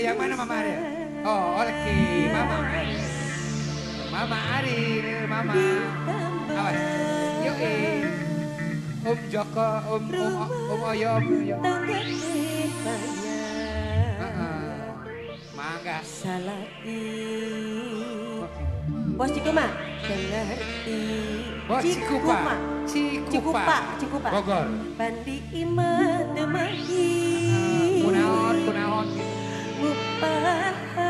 Yang mana Mama Ariel? Oh, oke, Mama. Mama Ariel, Mama. Awas. Yuk, Om Joko, Om Om Om Oyo, Om Oyo. Mangga. Salaki. Bos Cikuma. Dengerti. Bos Cikupa. Cikupa. Cikupa. Bogor. Bandi ima temahi. Kunaon, kunaon. Mupahan.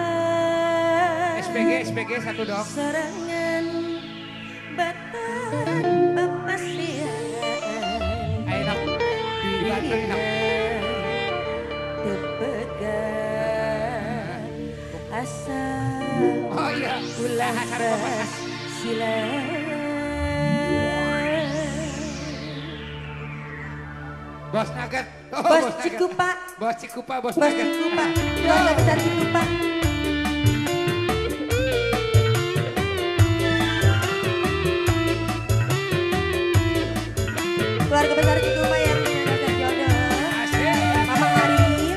SPG, SPG satu dong. Sorangan batan papasian. Ayo nak, dibantu nak. Tepegang asal. Oh iya. Ulah sila. Bos Nugget. Oh, Bos Cikupa. Bos Cikupa, Bos Nugget. Bos Cikupa. Keluarga besar Cikupa. Keluarga besar Cikupa yang punya jodoh. Mama Ariel.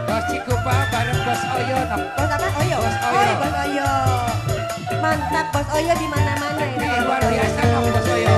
Bos Cikupa bareng Bos Oyo. Bos apa? Oyo. Bos Oyo. Oh, Bos Oyo. Mantap Bos Oyo di mana-mana ini. Luar biasa dong Bos Oyo.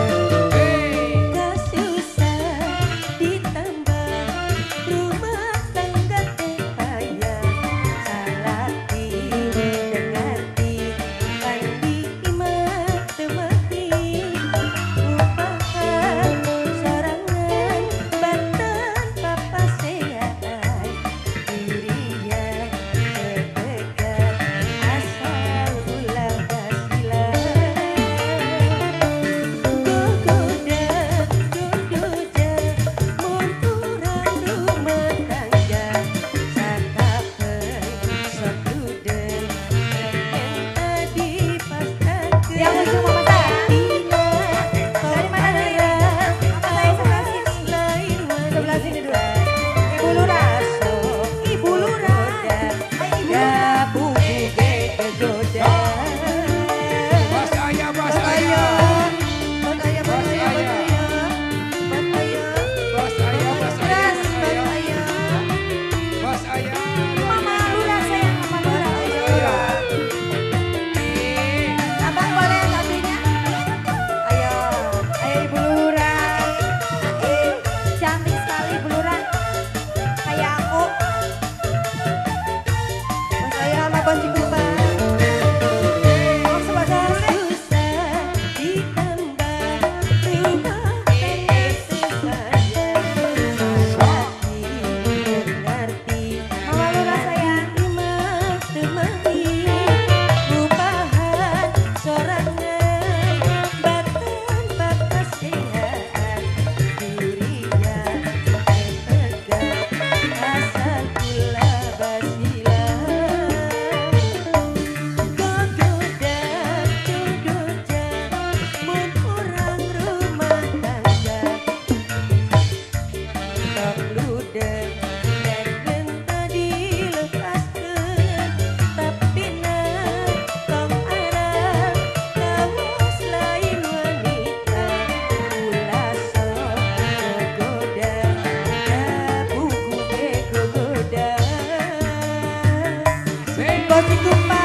Bos Cikupa,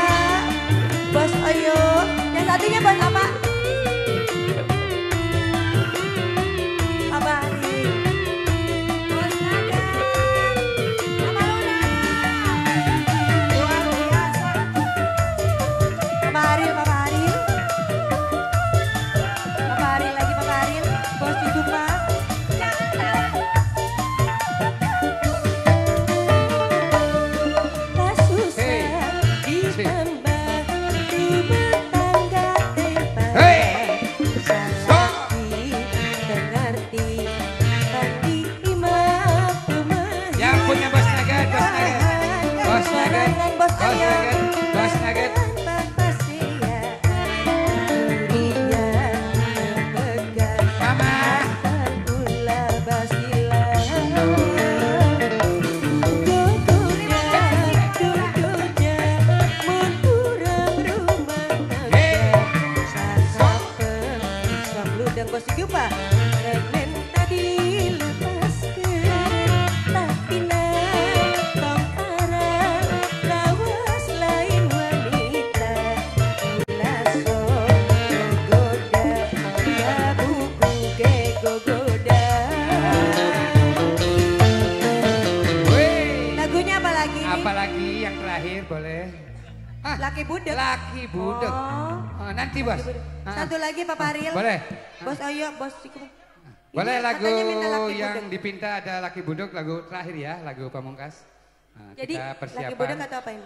Bos Oyo, yang satunya Bos apa? Apa nih? Bos Naga, Mama Luna, luar biasa. Papa Ariel, Papa Ariel, Papa Ariel lagi Papa Ariel, Bos Cikupa. terakhir boleh. Ah, Laki budek. Laki budek. Oh. Oh, nanti bos. Satu lagi Pak Ariel. Boleh. Bos Oyo, bos. Boleh ini lagu yang budek. Dipinta ada Laki Budek, lagu terakhir ya, lagu Pamungkas. Nah, jadi kita persiapan. Laki budek atau apa ini?